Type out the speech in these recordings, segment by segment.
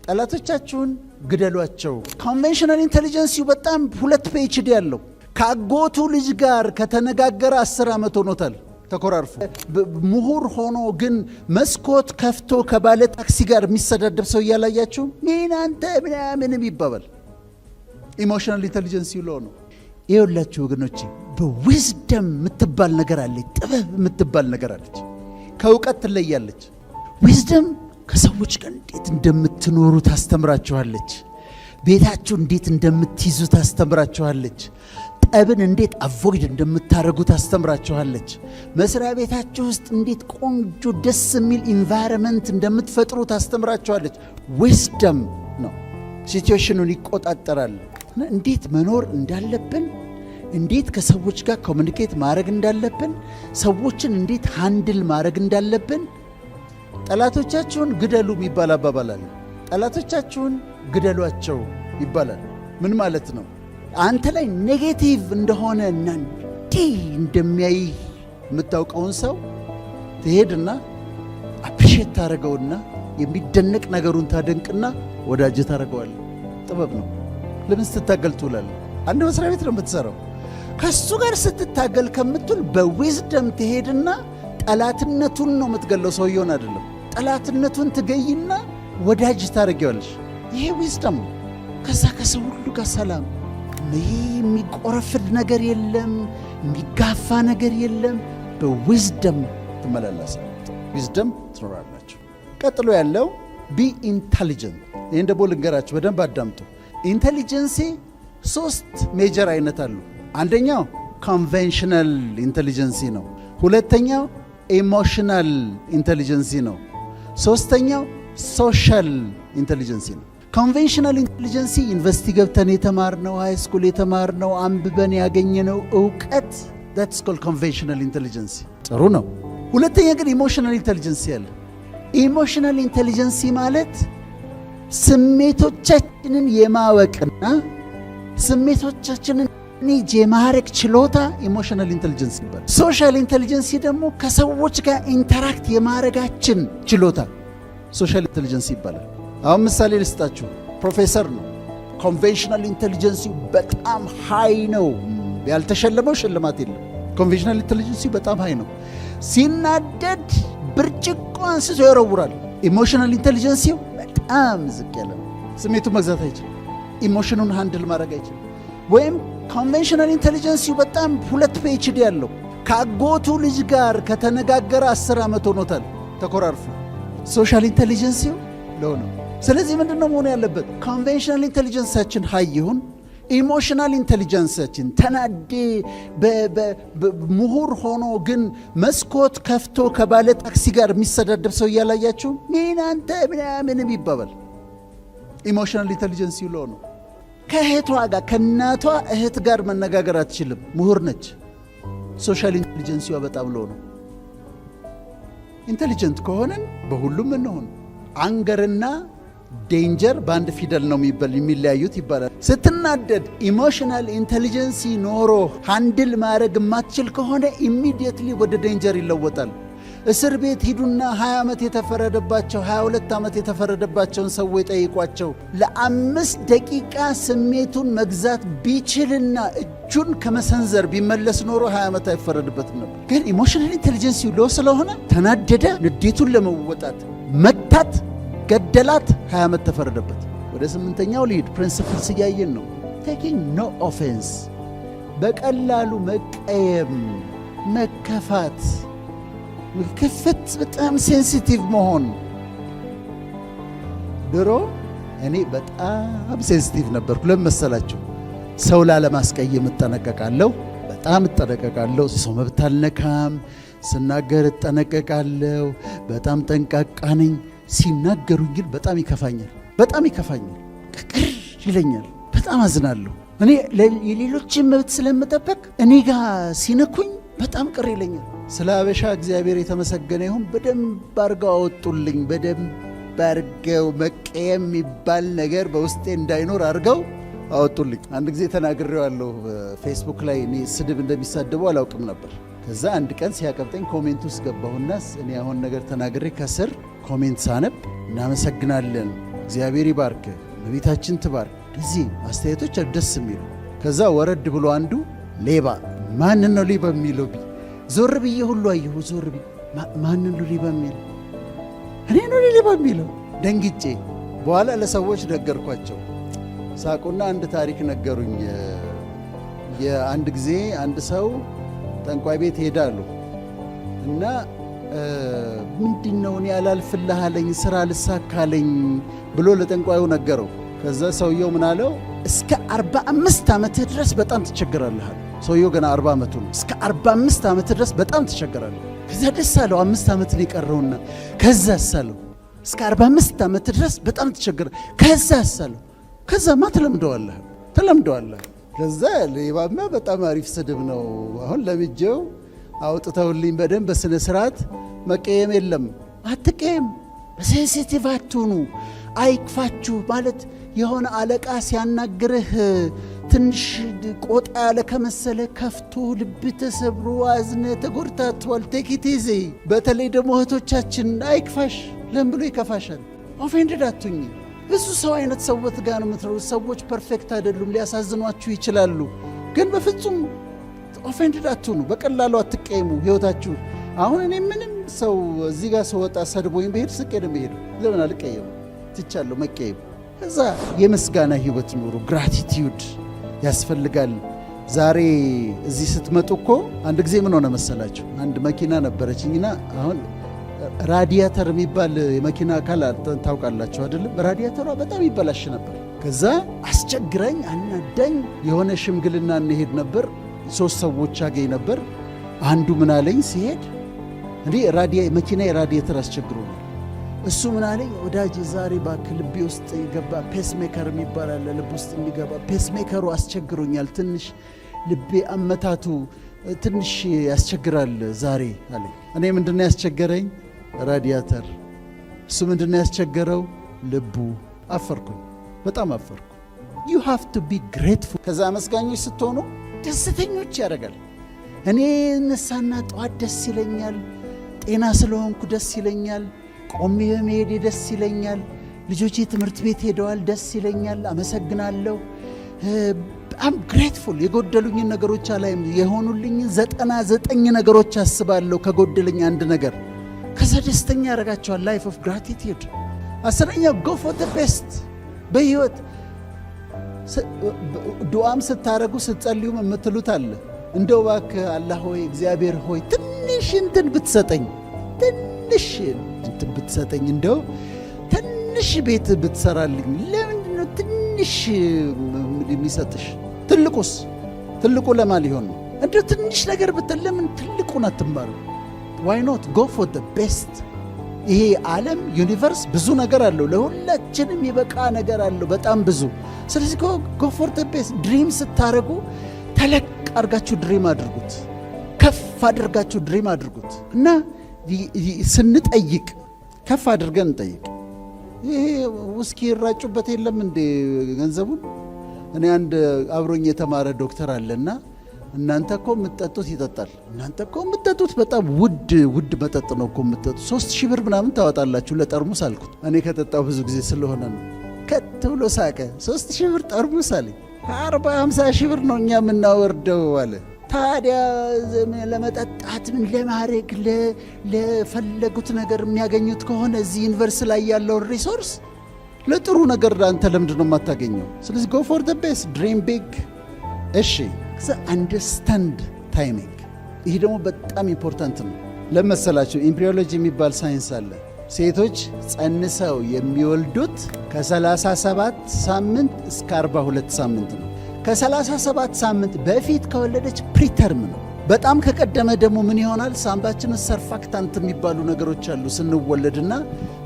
ጠላቶቻችሁን ግደሏቸው። Conventional intelligence በጣም 2 PhD ያለው ከአጎቱ ልጅ ጋር ከተነጋገረ 10 ዓመት ሆኖታል። ተኮራርፎ ምሁር ሆኖ ግን መስኮት ከፍቶ ከባለ ታክሲ ጋር የሚሰዳደብ ሰው እያላያችሁ ምን አንተ ምናምንም ይባባል። Emotional intelligence low ነው። ይኸውላችሁ ወገኖቼ፣ በ wisdom የምትባል ነገር አለች፣ ጥበብ የምትባል ነገር አለች። ከእውቀት ትለያለች። Wisdom ከሰዎች ጋር እንዴት እንደምትኖሩ ታስተምራችኋለች። ቤታችሁ እንዴት እንደምትይዙ ታስተምራችኋለች። ጠብን እንዴት avoid እንደምታደርጉ ታስተምራችኋለች። መስሪያ ቤታችሁ ውስጥ እንዴት ቆንጆ ደስ የሚል environment እንደምትፈጥሩ ታስተምራችኋለች። Wisdom ነው። Situation ኑን ይቆጣጠራል። እንዴት መኖር እንዳለብን፣ እንዴት ከሰዎች ጋር communicate ማድረግ እንዳለብን፣ ሰዎችን እንዴት handle ማድረግ እንዳለብን። ጠላቶቻችሁን ግደሉ የሚባል አባባል አለ። ጠላቶቻችሁን ግደሏቸው ይባላል። ምን ማለት ነው? አንተ ላይ negative እንደሆነ እና እንዲህ እንደሚያይ የምታውቀውን ሰው ትሄድና appreciate ታደርገውና የሚደነቅ ነገሩን ታደንቅና ወዳጅ ታደርገዋለህ። ጥበብ ነው። ለምን ስትታገል ትውላለህ? አንድ መስሪያ ቤት ነው የምትሰራው። ከሱ ጋር ስትታገል ከምትውል በ wisdom ትሄድና ጠላትነቱን ነው የምትገለው፣ ሰውየውን አይደለም። ጠላትነቱን ትገይና ወዳጅ ታደርጊዋለሽ። ይሄ wisdom ነው። ከዛ ከሰው ሁሉ ጋር ሰላም፣ ይሄ የሚቆረፍድ ነገር የለም፣ የሚጋፋ ነገር የለም። በ wisdom ትመላለሳል። Wisdom ትኖራላችሁ። ቀጥሎ ያለው be intelligent። ይህን ደግሞ ልንገራችሁ፣ በደንብ አዳምጡ። Intelligence ሶስት major አይነት አሉ። አንደኛው conventional intelligence ነው። ሁለተኛው emotional intelligence ነው። ሶስተኛው social intelligence ነው። Conventional intelligence ዩኒቨርሲቲ ገብተን የተማርነው፣ high school የተማርነው፣ አንብበን ያገኘነው እውቀት፣ that's called conventional intelligence፣ ጥሩ ነው። ሁለተኛ ግን emotional intelligence አለ። Emotional intelligence ማለት ስሜቶቻችንን የማወቅና ስሜቶቻችንን manage የማድረግ ችሎታ emotional intelligence ይባላል። Social intelligence ደግሞ ከሰዎች ጋር interact የማድረጋችን ችሎታ social intelligence ይባላል። አሁን ምሳሌ ልስጣችሁ። ፕሮፌሰር ነው። Conventional intelligence በጣም high ነው። ያልተሸለመው ሽልማት የለም። Conventional intelligence በጣም high ነው። ሲናደድ ብርጭቆ አንስቶ ይወረውራል። Emotional intelligence ው በጣም ዝቅ ያለ ነው። ስሜቱን መግዛት አይችልም። Emotion ኑን handle ማድረግ አይችልም። ወይም conventional intelligence ው በጣም 2 PhD ያለው ከአጎቱ ልጅ ጋር ከተነጋገረ 10 ዓመት ሆኖታል ተኮራርፎ። Social intelligence ው low ነው። ስለዚህ ምንድን ነው መሆኑ ያለበት? Conventional intelligence ኣችን high ይሁን፣ emotional intelligence ኣችን ተናዴ ምሁር ሆኖ ግን መስኮት ከፍቶ ከባለ ታክሲ ጋር የሚሰዳደብ ሰው እያላያችሁ ምን አንተ ምናምንም ይባባል። Emotional intelligence low ነው። ከእህቷ ጋር፣ ከእናቷ እህት ጋር መነጋገር አትችልም። ምሁር ነች። Social intelligence ዋ በጣም low ነው። Intelligent ከሆንን በሁሉም እንሆን። Anger ና danger በአንድ ፊደል ነው የሚለያዩት ይባላል። ስትናደድ emotional intelligence ኖሮ handle ማድረግ የማትችል ከሆነ immediately ወደ danger ይለወጣል። እስር ቤት ሂዱና 20 ዓመት የተፈረደባቸው፣ 22 ዓመት የተፈረደባቸውን ሰዎች ጠይቋቸው። ለ5 ደቂቃ ስሜቱን መግዛት ቢችልና እጁን ከመሰንዘር ቢመለስ ኖሮ 20 ዓመት አይፈረድበትም ነበር። ግን emotional intelligence low ስለሆነ ተናደደ። ንዴቱን ለመወጣት መታት፣ ገደላት፣ 20 ዓመት ተፈረደበት። ወደ ስምንተኛው ልሂድ። Principles እያየን ነው። Taking no offense፣ በቀላሉ መቀየም፣ መከፋት፣ ክፍት፣ በጣም sensitive መሆን። ድሮ እኔ በጣም sensitive ነበርኩ። ለምን መሰላችሁ? ሰው ላለማስቀየም እጠነቀቃለሁ፣ በጣም እጠነቀቃለሁ። ሰው መብት አልነካም። ስናገር እጠነቀቃለሁ። በጣም ጠንቃቃ ነኝ። ሲናገሩኝ ግን በጣም ይከፋኛል፣ በጣም ይከፋኛል፣ ቅር ይለኛል፣ በጣም አዝናለሁ። እኔ የሌሎችን መብት ስለምጠብቅ እኔ ጋር ሲነኩኝ በጣም ቅር ይለኛል። ስለ አበሻ እግዚአብሔር የተመሰገነ ይሁን። በደንብ አድርገው አወጡልኝ። በደንብ አድርገው መቀየም የሚባል ነገር በውስጤ እንዳይኖር አድርገው አወጡልኝ። አንድ ጊዜ ተናግሬዋለሁ ፌስቡክ ላይ። እኔ ስድብ እንደሚሳደቡ አላውቅም ነበር። ከዛ አንድ ቀን ሲያቀብጠኝ comment ውስጥ ገባሁና እኔ አሁን ነገር ተናግሬ ከስር comment ሳነብ እናመሰግናለን፣ እግዚአብሔር ይባርክ፣ እመቤታችን ትባርክ። እዚህ አስተያየቶች ደስ የሚሉ። ከዛ ወረድ ብሎ አንዱ ሌባ፣ ማንን ነው ሌባ የሚለው? ዞር ብዬ ሁሉ አየሁ። ዞር ብዬ ማንን ነው ሌባ የሚለው? እኔ ነው ሌባ የሚለው? ደንግጬ በኋላ ለሰዎች ነገርኳቸው። ሳቁና አንድ ታሪክ ነገሩኝ። የአንድ ጊዜ አንድ ሰው ጠንቋይ ቤት ሄዳሉ እና ምንድን ነው እኔ አላልፍልህ አለኝ፣ ስራ አልሳካለኝ ብሎ ለጠንቋዩ ነገረው። ከዛ ሰውየው ምን አለው? እስከ 45 ዓመትህ ድረስ በጣም ትቸገራለህ አለው። ሰውየው ገና 40 ዓመቱ ነው። እስከ 45 ዓመትህ ድረስ በጣም ትቸገራለህ። ከዛ ደስ አለው፣ 5 ዓመት ነው የቀረውና። ከዛስ አለው፣ እስከ 45 ዓመት ድረስ በጣም ትቸገራለህ። ከዛስ አለው፣ ከዛማ ትለምደዋለህ ትለምደዋለህ። ከዛ ሌባማ በጣም አሪፍ ስድብ ነው። አሁን ለምጄው አውጥተውልኝ በደንብ በስነ ስርዓት መቀየም የለም። አትቀየም፣ sensitive አትሁኑ፣ አይክፋችሁ። ማለት የሆነ አለቃ ሲያናግርህ ትንሽ ቆጣ ያለ ከመሰለ ከፍቶ ልብ ተሰብሮ አዝነ ተጎድታችኋል። Take it easy። በተለይ ደግሞ እህቶቻችን አይክፋሽ። ለምን ብሎ ይከፋሻል? Offended አትሁኚ። ብዙ ሰው አይነት ሰዎች ጋር ነው የምትኖሩት። ሰዎች perfect አይደሉም፣ ሊያሳዝኗችሁ ይችላሉ። ግን በፍጹም offended አትሁኑ። በቀላሉ አትቀይሙ። ህይወታችሁ አሁን እኔ ምንም ሰው እዚህ ጋር ስወጣ ሰድቦኝ ብሄድ ስቄ ነው የምሄደው። ለምን አልቀየም? ትቻለሁ መቀየም። ከዛ የምስጋና ህይወት ኑሩ። Gratitude ያስፈልጋል። ዛሬ እዚህ ስትመጡ እኮ አንድ ጊዜ ምን ሆነ መሰላችሁ? አንድ መኪና ነበረችኝና አሁን ራዲያተር የሚባል የመኪና አካል ታውቃላችሁ አይደለም? ራዲያተሯ በጣም ይበላሽ ነበር። ከዛ አስቸግራኝ አናዳኝ። የሆነ ሽምግልና እንሄድ ነበር። 3 ሰዎች አገኝ ነበር። አንዱ ምን አለኝ ሲሄድ፣ እንዴ መኪና የራዲያተር አስቸግሮኛል። እሱ ምን አለኝ፣ ወዳጅ ዛሬ እባክህ ልቤ ውስጥ የገባ pacemaker የሚባል አለ፣ ልብ ውስጥ የሚገባ pacemaker ኡ አስቸግሮኛል፣ ትንሽ ልቤ አመታቱ ትንሽ ያስቸግራል ዛሬ አለኝ። እኔ ምንድነው ያስቸገረኝ? ራዲያተር። እሱ ምንድነው ያስቸገረው? ልቡ። አፈርኩኝ፣ በጣም አፈርኩ። You have to be grateful። ከዛ አመስጋኞች ስትሆኑ ደስተኞች ያደርጋል። እኔ እነሳና ጠዋት ደስ ይለኛል። ጤና ስለሆንኩ ደስ ይለኛል። ቆሜ በመሄዴ ደስ ይለኛል። ልጆቼ ትምህርት ቤት ሄደዋል፣ ደስ ይለኛል፣ አመሰግናለሁ። I'm grateful። የጎደሉኝን ነገሮች አላይም። የሆኑልኝን 99 ነገሮች አስባለሁ ከጎደለኝ አንድ ነገር። ከዛ ደስተኛ ያደርጋቸዋል። Life of gratitude። 10ኛው go for the best። በህይወት ዱዓም ስታረጉ ስትጸልዩም የምትሉት አለ። እንደው እባክህ አላህ ሆይ፣ እግዚአብሔር ሆይ፣ ትንሽ እንትን ብትሰጠኝ፣ ትንሽ እንትን ብትሰጠኝ፣ እንደው ትንሽ ቤት ብትሰራልኝ። ለምንድን ነው ትንሽ የሚሰጥሽ? ትልቁስ ትልቁ ለማ ሊሆን ነው? እንደው ትንሽ ነገር ብትል ለምን ትልቁን አትማርም? Why not go for the best? ይሄ ዓለም universe ብዙ ነገር አለው። ለሁላችንም የበቃ ነገር አለው፣ በጣም ብዙ። ስለዚህ go for the best። Dream ስታደርጉ ተለቅ አድርጋችሁ dream አድርጉት፣ ከፍ አድርጋችሁ dream አድርጉት እና ስንጠይቅ ከፍ አድርገን እንጠይቅ። ይሄ ውስኪ ይራጩበት የለም እንዴ ገንዘቡን? እኔ አንድ አብሮኝ የተማረ ዶክተር አለና እናንተ እኮ የምትጠጡት ይጠጣል። እናንተ እኮ የምትጠጡት በጣም ውድ ውድ መጠጥ ነው እኮ የምትጠጡት፣ 3000 ብር ምናምን ታወጣላችሁ ለጠርሙስ አልኩት። እኔ ከጠጣው ብዙ ጊዜ ስለሆነ ነው። ከት ብሎ ሳቀ። 3000 ብር ጠርሙስ አለኝ። 40 50 ሺህ ብር ነው እኛ የምናወርደው አለ። ታዲያ ለመጠጣት ምን ለማድረግ ለፈለጉት ነገር የሚያገኙት ከሆነ እዚህ universe ላይ ያለውን resource ለጥሩ ነገር አንተ ለምንድን ነው የማታገኘው? ስለዚህ go for the best፣ dream big። እሺ፣ understand timing። ይህ ደግሞ በጣም important ነው። ለመሰላችሁ embryology የሚባል ሳይንስ አለ። ሴቶች ጸንሰው የሚወልዱት ከ37 ሳምንት እስከ 42 ሳምንት ነው። ከ37 ሳምንት በፊት ከወለደች preterm ነው። በጣም ከቀደመ ደግሞ ምን ይሆናል? ሳምባችን surfactant የሚባሉ ነገሮች አሉ። ስንወለድና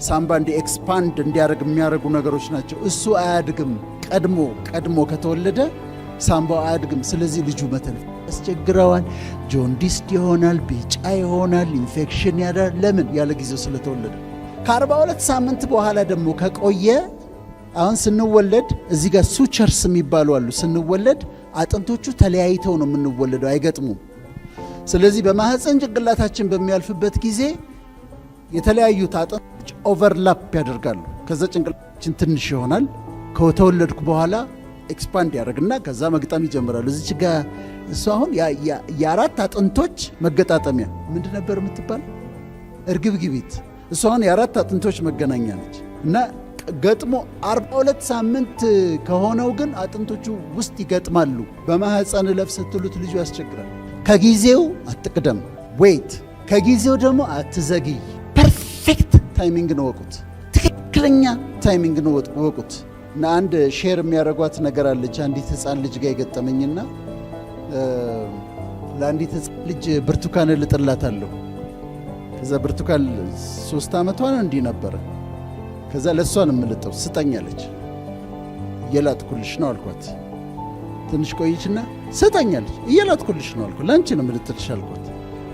ሳምባ እንዲ expand እንዲያደርግ የሚያደርጉ ነገሮች ናቸው። እሱ አያድግም። ቀድሞ ቀድሞ ከተወለደ ሳምባው አያድግም። ስለዚህ ልጁ መተንፈስ ያስቸግረዋል። Jaundiced ይሆናል፣ ቢጫ ይሆናል፣ ኢንፌክሽን ያዳል። ለምን? ያለ ጊዜው ስለተወለደ። ከ42 ሳምንት በኋላ ደግሞ ከቆየ አሁን ስንወለድ እዚህ ጋር sutures የሚባሉ አሉ። ስንወለድ አጥንቶቹ ተለያይተው ነው የምንወለደው፣ አይገጥሙም። ስለዚህ በማህፀን ጭንቅላታችን በሚያልፍበት ጊዜ የተለያዩት አጥንቶች overlap ያደርጋሉ። ከዛ ጭንቅላት ችን ትንሽ ይሆናል። ከተወለድኩ በኋላ expand ያደርግና ከዛ መግጠም ይጀምራሉ። እዚች ጋ እሱ አሁን የአራት አጥንቶች መገጣጠሚያ ምንድን ነበር የምትባል? እርግብግቢት። እሱ አሁን የአራት አጥንቶች መገናኛ ነች እና ገጥሞ 42 ሳምንት ከሆነው ግን አጥንቶቹ ውስጥ ይገጥማሉ። በማህፀን እለፍ ስትሉት ልጁ ያስቸግራል። ከጊዜው አትቅደም፣ wait፣ ከጊዜው ደግሞ አትዘግይ። Perfect timing ነው እወቁት። ትክክለኛ timing ነው እወቁት። እና አንድ share የሚያደርጓት ነገር አለች። አንዲት ህፃን ልጅ ጋር የገጠመኝና ለአንዲት ህፃን ልጅ ብርቱካን ልጥላታለሁ። ከዛ ብርቱካን 3 ዓመቷ ነው እንዲህ ነበረ። ከዛ ለእሷ ነው የምልጠው፣ ስጠኝ አለች። እየላጥኩልሽ ነው አልኳት። ትንሽ ቆይችና ስጠኝ አለች። እየላጥኩልሽ ነው አልኳት። ለአንቺ ነው የምልጥልሽ አልኳት።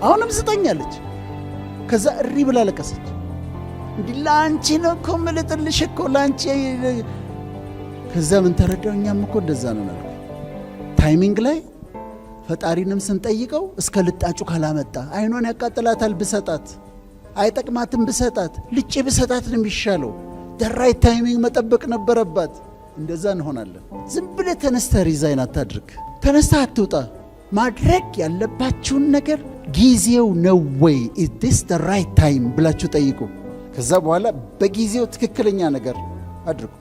አሁንም ስጠኝ አለች። ከዛ እሪ ብላ ለቀሰች። እንዲህ ለአንቺ ነው እኮ የምልጥልሽ እኮ ለአንቺ። ከዛ ምን ተረዳው? እኛም እኮ እንደዛ ነን አልኩ። Timing ላይ ፈጣሪንም ስንጠይቀው እስከ ልጣጩ ካላመጣ አይኗን ያቃጥላታል ብሰጣት፣ አይጠቅማትም ብሰጣት፣ ልጬ ብሰጣት ነው የሚሻለው። The right timing መጠበቅ ነበረባት። እንደዛ እንሆናለን። ዝም ብለህ ተነስተህ resign አታድርግ። ተነስተህ አትውጣ። ማድረግ ያለባችሁን ነገር ጊዜው ነው ወይ፣ is this the right time ብላችሁ ጠይቁ። ከዛ በኋላ በጊዜው ትክክለኛ ነገር አድርጉ።